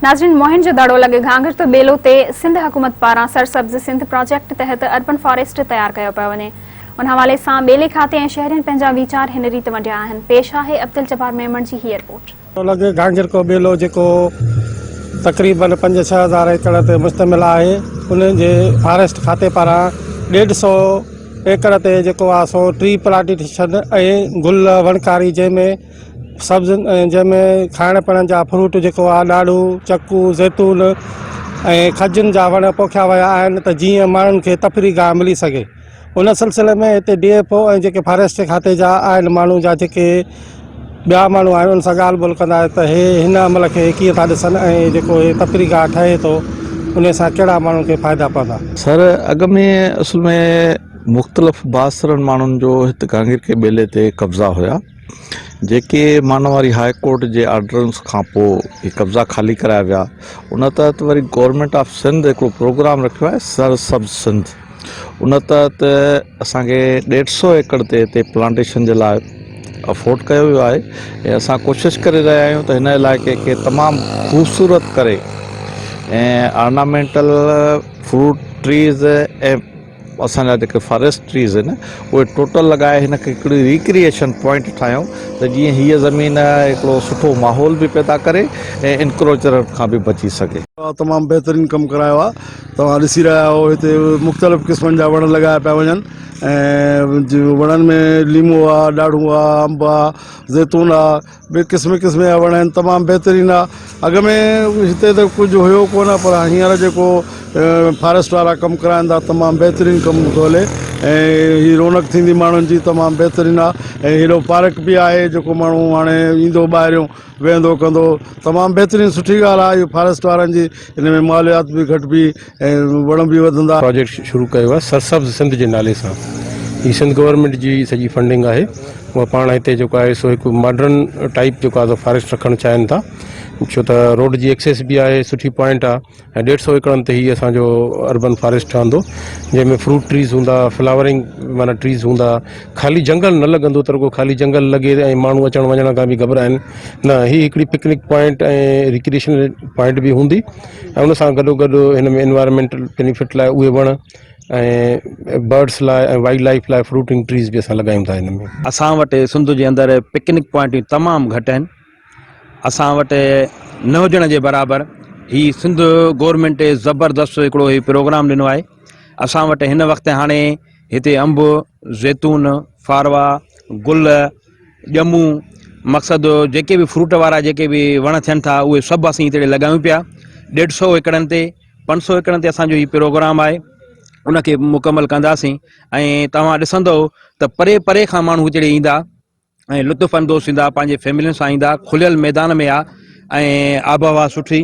ناظرين موهن جو دڙو لڳ گهانگهرتو ٻيلو تي سنڌ حڪومت پاران سرسبز سنڌ پراجيڪٽ تحت اربن فاريسٽ تيار ڪيو پيو وڃي ان حوالي سان ٻيلي کاتي ۽ شهرين پنهنجا ويچار هن ريت ونڊيا آهن پيش آهي عبدالجبار ميمڻ جي هيء رپورٽ. لڳ گهانگهرڪو ٻيلو جيڪو تقريبن پنج ڇهه هزار ايڪڙ تي مشتمل آهي ان جي فاريسٽ کاتي پاران ڏيڍ سئو ايڪڙ تي جيڪو آهي سو ٽري پلانٽيشن ۽ گل وڻڪاري جنهن ۾ سبزين ۽ جنهن ۾ کائڻ پيئڻ جا فروٽ جيڪو آهي ڏاڙهون، چڪو، زيتون ۽ کجين جا وڻ پوکيا ويا آهن ته جيئن ماڻهن کي تفريح گاهه ملي سگهي ان سلسلي ۾ هتي ڊي ايف او ۽ جيڪي فاريسٽ کاتي جا آهن ماڻهو جا جيڪي ٻيا ماڻهو آهن ان سان ڳالهه ٻولهه ڪندا آهن ته هي هن عمل کي ڪيئن ٿا ڏسن ۽ جيڪو هي تفريح گاهه ٺهي ٿو ان سان ڪهڙا ماڻهن کي فائدا پوندا. سر اڳ ۾ اصل ۾ مختلف بااثرن ماڻهن جو هت گانگيرڪي ٻيلي تي قبضا هيا جيڪي مانواري هاء ڪورٽ جي آرڊرنس کان پوء هي قبضا خالي ڪرايا ويا ان تحت وري گورنمينٽ آف سنڌ هڪڙو پروگرام رکيو آهي سر سبز سنڌ ان تحت اسانکي ڏيڍ سو ايڪڙ تي هتي پلانٽيشن جي لاء افورڊ ڪيو ويو آهي ۽ اسان ڪوشش ڪري رهيا آهيون ته هن علائقي کي تمام خوبصورت ڪري ۽ آرنامينٽل فروٽ ٽريز ۽ اسان جا جيڪي فاريسٽ ٽريز آهن اهي ٽوٽل لڳائي هن کي هڪڙي ريڪريئيشن پوائنٽ ٺاهيون ته جيئن هيء زمين هڪڙو سٺو ماحول به پيدا ڪري ۽ انڪروچرن کان به بچي سگهي. تمام بهترين ڪم ڪرايو آهي توهان ڏسي رهيا آهيو هتي مختلف قسمن جا وڻ لڳايا پيا وڃن ۽ وڻن ۾ ليمو آهي ڏاڙهون آهي انب آهي زيتون آهي ٻي قسم قسم جا وڻ آهن تمام بهترين آ اڳ ۾ هتي ته ڪجهه هيو ڪونه پر هينئر جيڪو فاريسٽ وارا ڪم ڪرائن ٿا تمام بهترين ڪم ٿو هلي ۽ هي رونق ٿيندي ماڻهن جي تمام بهترين آ ۽ هيڏو پارڪ به آهي جيڪو ماڻهو هاڻي ايندو ٻاهريون ويهندو ڪندو تمام بهترين سٺي ڳالهه آ اهو فاريسٽ وارن جي ان ۾ ماليات به گهٽبي ۽ وڻ به وڌندا. پراجيڪٽ شروع ڪيو آهي سرسبز سنڌ جي نالي سان هي سنڌ گورنمينٽ جي سڄي فنڊنگ آهي اها پاڻ هتي جيڪو آهي سو هڪ ماڊرن ٽائيپ جيڪو آهي سو فاريسٽ رکڻ چاهين ٿا ڇو ته روڊ جي ايڪسيس به آهي سٺي پوائنٽ آهي ۽ ڏيڍ سو ايڪڙن تي هي اسانجو اربن فاريسٽ ٺهندو جنهن ۾ فروٽ ٽريز هوندا فلاورنگ معنيٰ ٽريز هوندا خالي جنگل نه لڳندو ته رڳو خالي جنگل لڳي ۽ ماڻهو اچڻ وڃڻ کان به گهٻرائن نه هي هڪڙي پڪنڪ پوائنٽ ۽ ريڪريئيشن پوائنٽ به هوندي ۽ ان سان گڏو گڏ هن ۾ انوائرمينٽل بينيفٽ لاء اهي وڻ ۽ برڊس لاء ۽ وائلڊ لائف لاء فروٽنگ ٽريز به اسان لڳايون ٿا هن ۾. اسان وٽ سنڌ جي اندر پڪنڪ پوائنٽون تمام گهٽ آهن اسان وٽ نه هجڻ جي برابر هي سنڌ گورنمينٽ زبردست هڪڙو هي پروگرام ڏنو آهي اسان وٽ هن وقت هاڻي هتي انب زيتون فاروا گل ڄمون مقصد جيڪي به فروٽ وارا جيڪي به وڻ ٿين ٿا اهي سڀ اسين هتي لڳايون پيا ڏيڍ سو ايڪڙن تي 500 ايڪڙن تي اسان جو هي پروگرام آهي ان کي مڪمل ڪنداسين ۽ توهان ڏسندو ته پري پري کان ماڻهو هتڙي ايندا ۽ لطف اندوز ٿيندا پنهنجي فيملين سان ايندا کليل ميدان ۾ آ ۽ آبهوا سٺي.